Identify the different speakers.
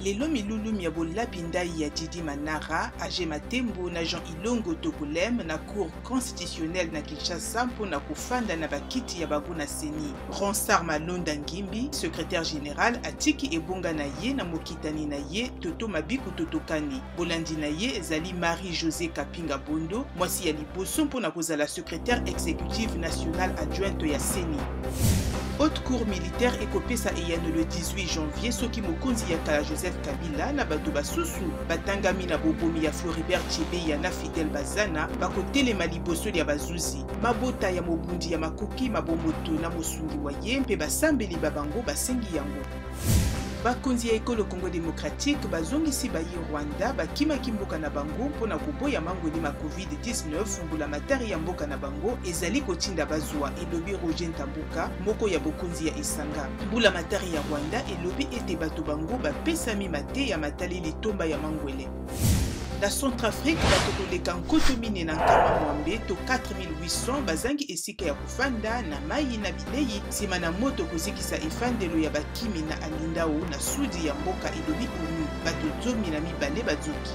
Speaker 1: Lelo milulu mya bolapi ndayi ya Didi Manara, Age Matembo na Jean Ilongo Togolem na Cour constitutionnelle na Kinshasa mpo na kofanda na bakiti ya bango na CENI. Ronsard Malonda Ngimbi, secrétaire général, atiki ebonga na ye na mokitani na ye Toto Mabiku Totokani. Bolandi na ye ezali Marie-Josée Kapinga Bondo, mwasi ya liboso mpo na kozala secrétaire exécutive nationale adjointe ya CENI. Haute Cour militaire ekopesa eyano le 18 janvier soki mokonzi ya kala Joseph Kabila na bato basusu batangami na bobomi ya Floribert Chebeya na Fidel Bazana bakotelema liboso lya bazuzi. Mabota ya mobundi ya makoki ma bomoto na mosungi wa ye mpe basambeli ba bango basengi yango. Bakonzi ya ekolo Congo democratique bazongisi bayi Rwanda bakimaki mboka na bango mpo na koboya mangwele ma Covid-19 mbulamatari ya mboka na bango ezali kotinda bazwa, elobi Roger Ntambuka, moko ya bokonzi ya esanga. Mbulamatari ya Rwanda elobi ete bato bango bapesami mateya matali litomba ya mangwele. Na Centrafrique, bato koleka 4600 to 4800 bazangi esika ya kofanda, na mayi na bilei nsima na moto kozikisa efandelo ya bakimi na Alindao na sudi ya mboka, elobi ONU. Bato 12 bazoki.